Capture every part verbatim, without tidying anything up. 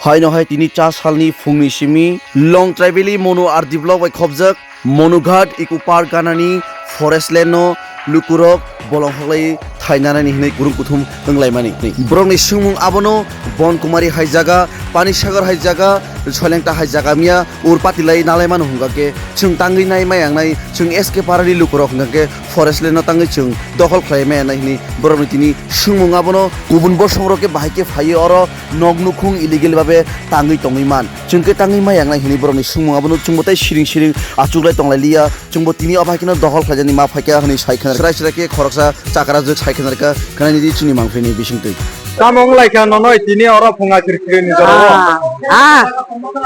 Haino hai tini cha salni phungni simi Long Tribally Monu R D block bai khobjak Monughat Eco Park ganani forest land no lukurok bolong hoklai thainanani hinwi kurung kuthum wnglaimani. Borokni swngmung abono Bon Kumari hai jaga, Pani Sagar hai jaga, Soilengta hai jaga miya urpati lai nalaimano hwnga khe chwng tangwi nai maya wngnai, chwng S K parani lukurok hwnga khe forest land no tangwi chwng dokhol khlai maya wngnai hinwi borokni tini swngmung abono kubun bosongrok khe bahai khe phaiwi oro nok nukhung illegal babe tangwi tongwi man. Chwng khe tangwi maya wngnai hinwi borokni swngmung abono chwngbo tei siring siring achuklai tonglai liya. Chwngbo tini o bai kheno dokhol khlaijani ma phaikha hinwi sai khna. Srai srai khe khoroksa chakra jwk sai khna rwkha, khwnani di chini mangphaini bisingtwi. Tamo wnglaikha nonoi tini oro phunga siri siri ni jorao? Ah, ah,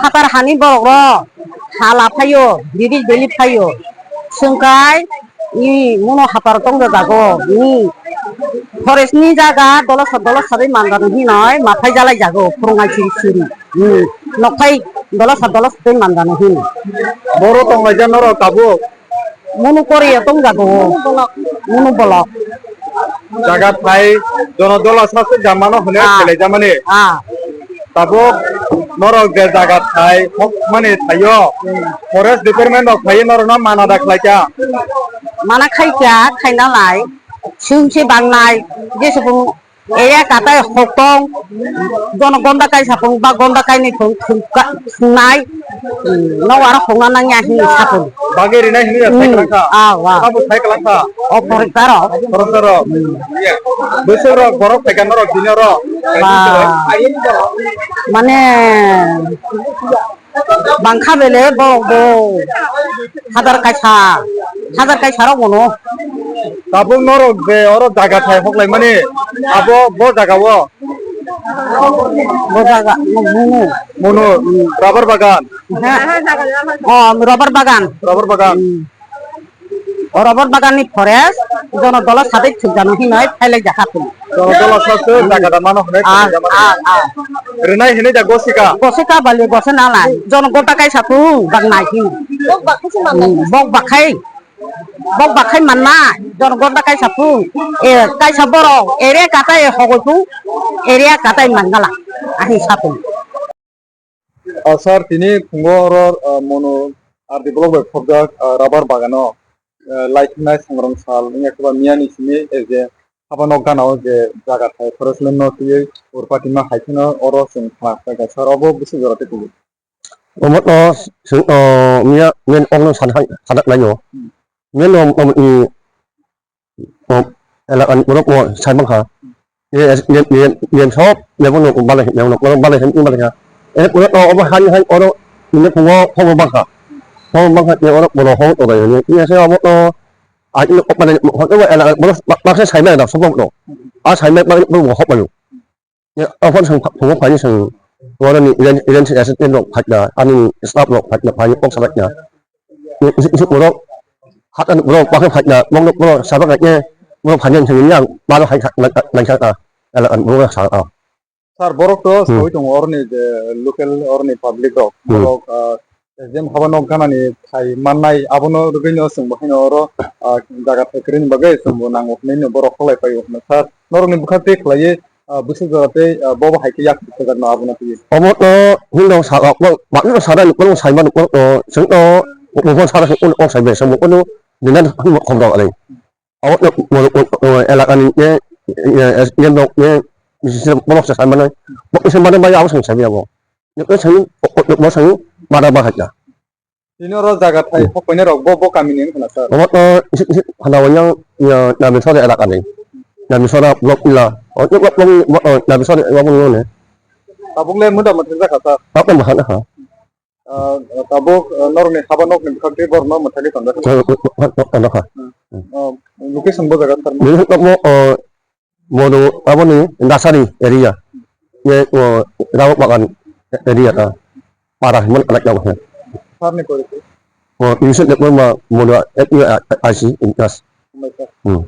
phatar hani borok ro hala phaio, bibis beli phaio. Sungkai, i muno hapar tong jago, i forest ni jaga dolosa dolosa bai mandano hinoi, ma phai jalai jago, phurungai siri siri. Hmm, nokthai dolosa dolosa tei mandano hino. Boro tonglaijak norok tabuk? Munu kori ya tong jago. Munu bolok. Jaga thai jono dola sasuk jamano hwnwi Ah. Khelaijamani. Ah. Tabuk norok je jaga thai hokmani thaio. Forest department rok phaiwi norokno mana da khlaikha. Mana khaikha, khaina lai. Sungsi bangnai. Jesukung Eya katai hokong, jono gonda kaisa phung ba gonda kainwi phung thung ka-, thungnai, hmm, no aro hokna nangya hinwi sapung. Bagwi rinai hinwi ya Hmm. Sai kwlangkha. Ah, wa. Abo sai kwlangkha. O phorok taro. Phorok taro. Hmm. Iya. Bwswk rok borok phaikha norok tini oro. Ba. Mane, Bangkha bele borok bo hajar kaisa, hajar kaisa rok bono. Tabuk norok je oro jaga thai hoklaimani, abo bo jaga o? Bo jaga, bo Munu. Munu, rubber bagan? Ha? Oh, rubber bagan. Rubber bagan. Hmm. O rubber bagan ni forest, jono dolo sadek thukjano hinoi phailai jakha phung. Jono dolo sasu jaga da mano hinoi Ah, phailai jakha. Ah, ah. Rinai hinoi ja gosika. Gosika bali gosa nalai. Jono gota kaisa phung bak nai hin. Bok bak kaisa manna. Hmm, bok bak khai. Bok bak khai manna. Jono gota kaisa phung. E, kaisa borok. Ere kata e hogoi phung. Ere kata e mangala. Ahi sapung. Ah, sir, tini phungo oro, ah, Monu R D block bai khobjak, ah, rubber bagano, ah, laikhinai songrong sal wngya khe ba miyani simi, eh, je haba nok gana o je jaga thai forest land no twiwi urpatima hai kheno oro chwng khna khlaikha, sir, obo bwswk jora tei kubui? Omo to chwng, oh, miya main okno sana hai, sana khlaio. Hmm. Main no, um, i, O, elakani borok bo sai mankha. Ye, ye, ye, ye, sok, ye, bono balai, ye, bono balai, ye, balai kha. E, oro, o, obo hani, hani, oro, nini phungo, phungo bangkha. Phungo bangkha, ye, oro, bono, phungo tobai, ye, ye, se, obo, o, a, ino, o, mane, o, o, elakani borok, ba, baksa sai mano da, sok, sok, sok. A, sai mano, mane, borok, hok, mano. Ya, aphano chwng pha-, phungo phaini chwng boroni range, range assistant rok phaikha, ani staff rok phaikha, phaini kok salaikha. Ni, ni, ni, borok, hatan borok, bakhe phaikha, borok, borok, sabak khaikhe, borok phaini chwng yang, baro hai kha, lai, lai, lai kha, ala, an, borok sa, ah. Sir, borok to Hmm. sawi tongo oroni je local oroni public rok, Hmm. borok, ah, S D M haba nok ganani thai mannai, abono rwgwino chwng bo haino oro, ah, jaga thai kwrwini bagwi chwngbo nango hwnwi borok hoklai paio hwnwi. Sir, norokni bwkha tei khlaiwi, ah, bwswk jora tei, ah, bobo hai khe yak kwchajak no abono twiwi. Obo to hino saka, o, bakno saka ni, o, saima ni, o, o, chwng to, o, o, saka, o, o, sai bai, samo, o, no, nina, khom rok, ale. Obo to, o, o, o, elaka ni, e, e, e, e, nok, e, bisi borok sa, saima nai. Bo, isa mana bai, abo, sang, sabi, abo. Nok, e, sang, o, o, o, sang, mada, ba, hakya. Tini oro jaga thai Hmm. hokpainai rok bo, bo kamini wngkha na, sir? Omo to isi, isi, khana o yang, ya, Nabiswara elaka ni. Nabiswara block ila. O, o, o, o, o, Nabiswara block ila ne. Tabuk le muda mwthang jakha, sir? Tabuk mwthang jakha. Ah, tabuk, ah, norokni haba nokni bwkhak tei borokno mwthangwi tonjakha. Tonjakha. Hmm. Ah, location bo jaga, sir? Bini hokno mo, o, Bodo aboni Dasari area, ye, o, Rabok Bagan area ta, para himon anak yang he. Sir ni kori ko? O, Yusuf Debbarma, Bodo, eh, eh, I C in class. Hambai sir. Hmm.